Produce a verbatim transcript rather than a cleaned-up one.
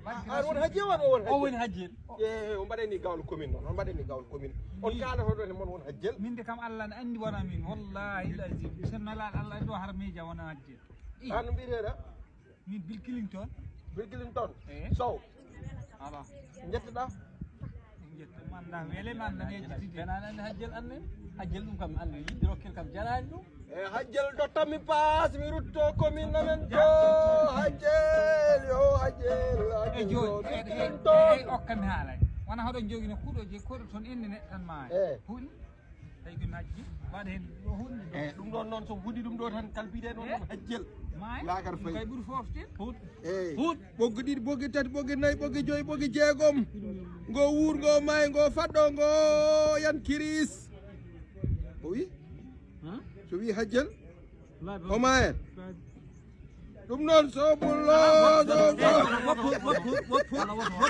An won hajjel wano won o woni hajjel. Hajjel. E, on mbaɗani gawlo commune noon, on mbaɗani gawlo commune. On kaalata ɗo e mon won hajjel. Min de kam Allah ne anndi wona min, wallahi lazim. Sen nalaaɗo Allah ɗo har miija wona hajjel. An no mbiyeteɗa? Min Bill Clinton. Bill Clinton. Eh. Sow. Ala. Njettoɗa? Njetto manda wele manda ne jitide. Kana nan hajjel anne? Hajjel ɗum kam anne yiɗi rokkil kam jarani ɗum. E hajjel dottanmi paas mi rutto commune amen to. Hajjel, yo hajjel, e hajjel joni yo e e Clinton. E okkami haalay wona hoɗon jogino kuuɗo je koɗo toon enne neɗɗo tan maaya. Eh. Huɗi tawi ko majji waɗa hen ɗo hunde. E ɗum ɗon noon so huɗi ɗum ɗo tan kala mbiɗe noon ɗum hajjel. Maaya laakar fay kay ɓuri fofte. Huɗ. Eyi. Huɗ. Ɓoggi ɗiɗi, ɓoggi tati, ɓoggi nayi, ɓoggi joyi, ɓoggi jeegom. Ngo wuur, ngo maay, ngo faɗɗo, ngo yan kiris. O wi? Huh? So wi hajjel? O maayat. Ɗum noon so bullo so. Woppu, woppu, woppu, woppu.